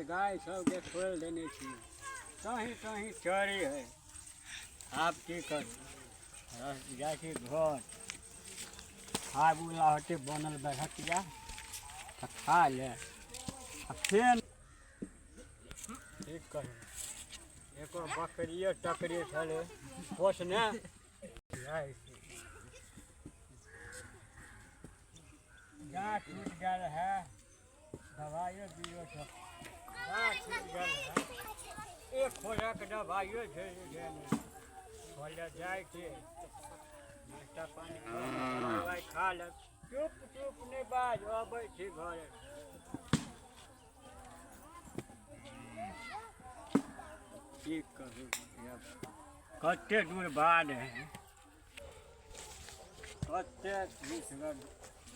गाय सबके खोलि देने छी, कहीं कहीं चरी है। आब की करू, जाइ छी घर, खाय उला होतै बनल बैठकिया तऽ खा ले आ फेर की करू। एको बकरिए टकरी छलै पोसने, जाइ छी। दाँत टूटि गेल है, दबाइयो दियौ तऽ। दाँत टूटि गेल है, एक खोजक दबाइयो भेज गेल। कहलियै जाइ छी, नाश्ता पानी दबाइ खा लेब। चुप चुप, नहि बाज, अबै छी घरे। की कहू, कते दूर बाद है, कते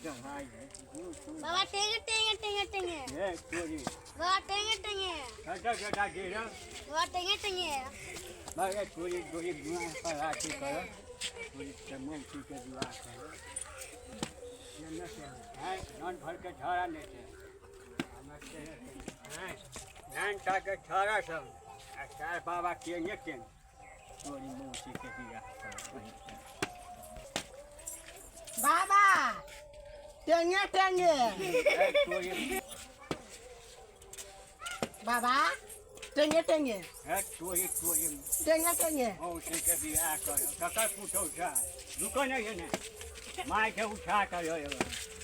चढ़ाइ है। बाबा, टेंगे टेंगे टेंगे टेंगे। हे चोरी। बाबा, टेंगे टेंगे। कतऽ बेटा गिरल? बाबा, टेंगे टेंगे। बाबा, चोरी चोरी गुआ पर अथी कर, चोरी के मौसी के विवाह कर। नन भर के झड़ा नहि छै हमर, नान के छड़ा सब आ चार। बाबा, टेंगे टेंगे, तोरी मौसी के बियाह कर। बाबा, टेंगे टेंगे। तोरी। बाबा, टेंगे टेंगे। हे तोरी तोरी। टेंगे टेंगे। मौसी के बियाह कर, ककर पुतहु छै? रुको नहि ने, माय के उठा कर।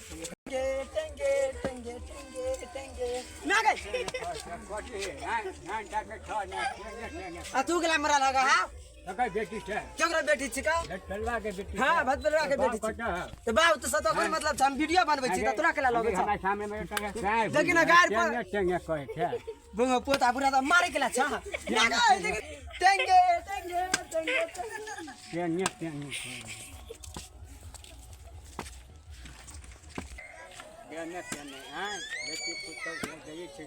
टेंगे टेंगे टेंगे टेंगे टेंगे ना गई। कथी नान के छ ने टेंगे टेंगे? आ तू गेला मरा लगा हा। ककर बेटी छै? केकरा बेटी छिका? भटपेलवा के बेटी। हाँ, भटपेलवा के बेटी छी। तऽ बाबू, तऽ सतो कोई मतलब छै? हम वीडियो बनबै छी तऽ तोरा केला लगै छ? हमरा सामने में एकटा देखी न, गाड़ पर- टेंगे टेंगे कहै छै। बुंगो पोता बुढ़ा तऽ मारे केला छ ना गई। देखी, टेंगे टेंगे टेंगे टेंगे। टेंगे टेंगे कहै, टेंगे टेंगे। हाँ, बेटी पुतहु के गई छै,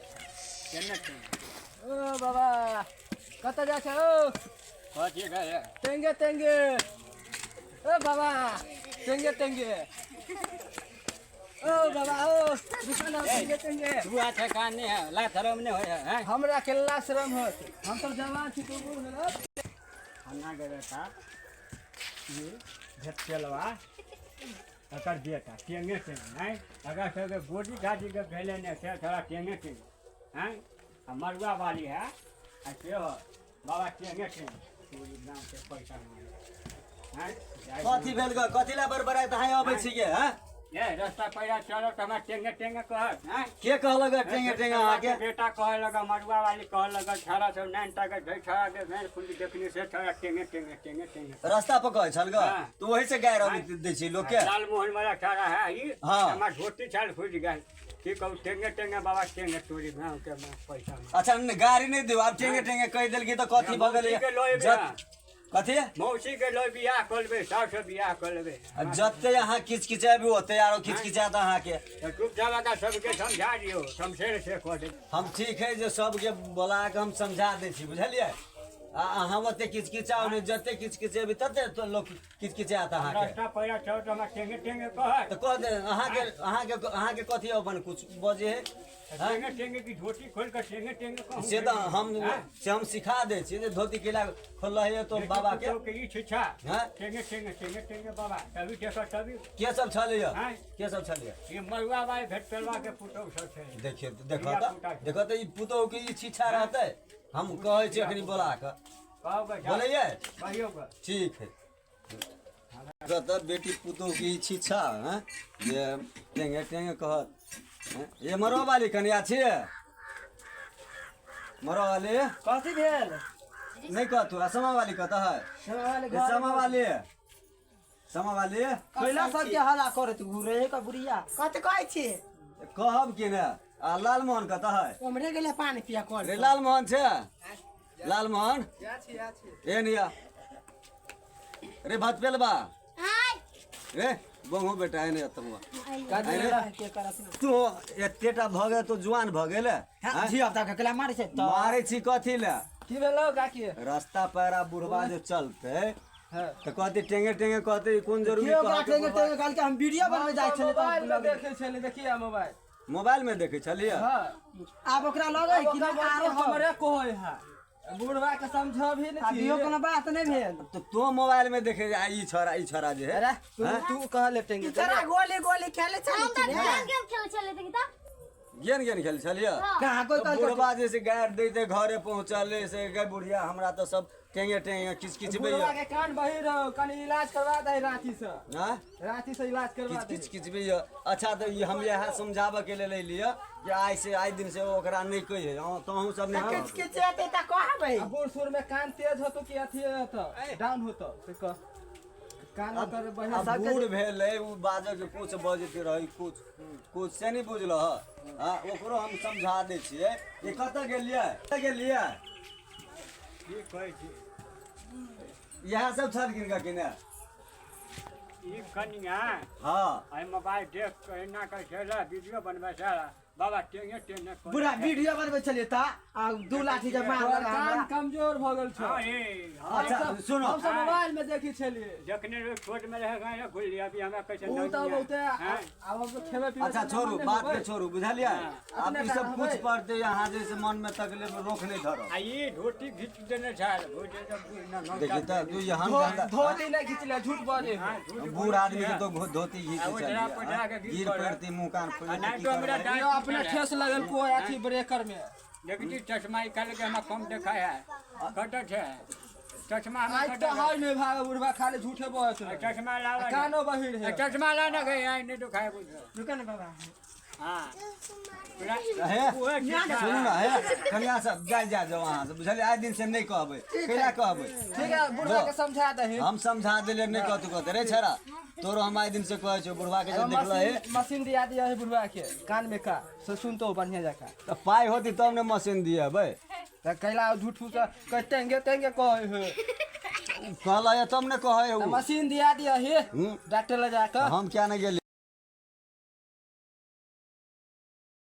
टेंगे टेंगे। ओ बाबा, कतऽ जाइ छै ओ? कथी भेलै? टेंगे टेंगे। ओ बाबा, टेंगे टेंगे। ओ बाबा, ओ रुको ना, टेंगे टेंगे। तू आछे कान नहीं है, ला शरम नहीं होय है? हमरा केला शरम होत? हम सब जवान छी, तू बूढ़ भेल। अन्ना के बेटा, ये झटकेलवा एकर बेटा टेंगे टेंगे। नहीं अगर सबके गोटी घाटी के भेलै ने से थोड़ा टेंगे टेंगे हैं। आ मरुआ वाली है आ से हो बाबा, टेंगे टेंगे पूरी गाँव के पैसा मांगे हैं। कथी भेल ग? कथी ला बड़बड़ाइत अहाँ अबै छियै हैं? ए, रास्ता पैरा चलो तऽ हमरा टेंगे टेंगे कहत हैं। के कहलक ग टेंगे टेंगे अहाँके? बेटा कहे लगा, मरुआ वाली कहे लगा, छाड़ा सब नाइन टाके ढै छाड़ा के भेल खुली देखने से छाड़ा टेंगे टेंगे टेंगे टेंगे। रास्ता पर कहै छल ग? हाँ। तऽ ओही से गारि दै छी लोक के? लाल मोहन वाला छाड़ा है ई। हाँ। हमार धोती छाल फूट गेल। की कहू, टेंगे टेंगे बाबा, टेंगे, तोरी गाँव के मैं पैसा में। अच्छा, नहि, गारि नहि दियौ आब। टेंगे टेंगे कहि देलकी तऽ कथी भऽ गेलै? मौसी के लऽ एबै। कथी? मौसी के लऽ बियाह कऽ लेबै, साउस से बियाह कऽ लेबै। आ जते अहाँ किचकिचेबै ओते आरो किचकिचात अहाँके। तऽ चुपचाप एकरा सबके समझा दियौ, शमशेर से कऽ देब। हम ठीक है जे सबके बोला कऽ हम समझा दै छी, बुझलियै? आ अहाँ ओते किचकिचाउ नहि। जते किचकिचेबै तते तो लोक किचकिचात अहाँके। रास्ता पैरा चलो तऽ हमरा टेंगे टेंगे कहत। तऽ कह दे अहाँके अहाँके अहाँके कथी अपन कुछ बजे है? टेंगे टेंगे की धोती खोल कऽ टेंगे टेंगे कहूँ? से तऽ हम से हम सिखा दै छी जे धोती केला खोलल है तो बाबा के पुतहु के ई शिक्षा। हाँ? टेंगे टेंगे टेंगे टेंगे बाबा, तभी देखो तभी। के सब छलैया? आँय? के सब छलैया? ई मरुआ बाई भेटलवा के पुतहु सब छै। देखिए, देखो तऽ, देखो तऽ, ई पुतहु के ई शिक्षा रहतै? हम कहै छी अखनी बोला कऽ। कहू जाउ। बोलैयै? कहियौ गऽ। ठीक है तऽ बेटी पुतहु के ई शिक्षा हैं जे टेंगे टेंगे कहत हैं? ये मरवा वाली कनिया छियै? मरवा वाली? कथी भेल? नहीं कहतू। आ समा वाली कतऽ है? ये समा वाली, समा वाली। कैला सबके हल्ला करत घूरे का बुढ़िया? कथी कहै छी? कहब कि ने। आ लालमोहन कतऽ है? उम्हरे गेलै पानी पिया कल। रे लालमोहन छै? लालमोहन ए निया रे भात पेलबा। आय। रे बहु बेटा, एने तमुआ। के करत ना? तू एतेटा भऽ गेल, तो जुआन भऽ गेल हैं? धिया पुता के केला मारै छै तऽ? मारै छी कथी ले? की भेलौ काकी? रास्ता पैरा बुढ़वा जे चलते हाँ। तऽ कहते टेंगे टेंगे कहते, ई कोन जरूरी? के ओकरा कहते टेंगे बुढ़वा? टेंगे कहलकै? हम वीडियो बनबै जाइ छलै। मोबाइल में देखै छलै, देखिए मोबाइल। मोबाइल में देखै छलियै। हाँ। आब ओकरा लगे कि ओकरा ना आरो बोलते हमरे कहै है, बुढ़वा के समझबही ने छी। अभियो कोनो बात नहीं भेल। तो तो मोबाइल में देखे आ ई छोरा, ई छोरा जे है। अरे तू तू कहले टेंगे। तोरा गोली गोली खेले चली हम कि तऽ ने? गेम गेम खेलै छलियै देखी तऽ। गेन गेन खेल छलियै। कहाँ कोई तो कहलकै? बुढ़वा जैसे गारि दैते घरे पहुँचले से गै बुढ़िया, हमरा तऽ सब टेंगे टेंगे किच किच बुढ़वा के कान बही रहो, कनी इलाज करवा दे रांची से। हाँ? रांची से इलाज करवा किच दे। किच किच भी। अच्छा, तऽ ई हम इएह समझाबऽ के लेल अयलियै जे आइ से आइ दिन से ओकरा नहि कहियै। हँ, तोहूँ सब नहि किच कहबै। किच हेतै तऽ कहबै। आ बूढ़ सूढ़ में कान तेज होतो कि अथी होतो, डाउन होतो से कह, कान ओकर बही। अब बूढ़ भेलै, ओ बाजऽ के कुछ बजैत रहै कुछ कुछ से नहि बुझलह। हँ, ओकरो हम समझा दै छियै। ई कतऽ गेलियै, कतऽ गेलियै? की कहै छी? इएह सब छलखिन का कि ने? ई कनिया। हँ। एहि मोबाइल देख के एना कऽ छलै, वीडियो बनबै छलै बाबा, टेंगे टेंगे करै। बुढ़ा वीडियो बनबै छलियै तऽ आ दू लाठी जे मार तोहर कान कमजोर भऽ गेल छौ। हँ रे, हँ। अच्छा सुनो। हम सब मोबाइल में देखी छलियै। जखने रोज छोट में रहे गाय खुल अभी हमरा कैसे। उ तऽ बहुते हाँ। आब हम सब खेबै पीबै। अच्छा छोड़ू, बात के छोड़ू, बुझलियै? आब अपने ई सब रहबै। कुछ पड़तै यहाँ जैसे मन में तकलीफ रोक नहि धरब। आ ई धोती घीच देने छल, देखी तऽ तू यहाँ धोती नहि खिचले, झूठ बजे। बूढ़ आदमी के तो धोती घीच आ ओझरा पोझरा के चलिए, घीच गिर पड़ल। पड़ती, मुँह कान फूल। आ नहि तो हमरा यो डाँट अपने ठेस लगल को अथी ब्रेकर में। देखी चश्मा निकाल के हमरा कम देखा है, कटत है चश्मा हमरा। आज कटत तऽ है। है नहि भाग, बुढ़वा खाली झूठे बजत रहे। चश्मा लावा आ कानो बहिर है। चश्मा ला ना गए, आई नहीं तो खाए कुछ। रुके ने बाबा। हाँ। हे उहे ठीक है। सुनू ने, हे कनिया सब, जा जा जाओ अहाँ सब, बुझलियै? आइ दिन से नहि कहबै। कैला कहबै? ठीक है, बुढ़वा के समझा दही। हम समझा देलियै, नहि कहतू कहते रे छेड़ा तोरो। हम आइ दिन से कहै छियौ, बुढ़वा के जे देखल हे। मशीन मशीन दिया दिया है बुढ़वा के कान में का से सुनतो बढ़िया जका। तऽ पाइ होती तब ने मशीन दिएबै। तऽ कैला झूठ फूस कह टेंगे टेंगे कहै है? कहल तब ने कहै तऽ उ। मशीन दिया दिया है हूँ। डॉक्टर लग जाकर। हम क्या नहि गेलियै।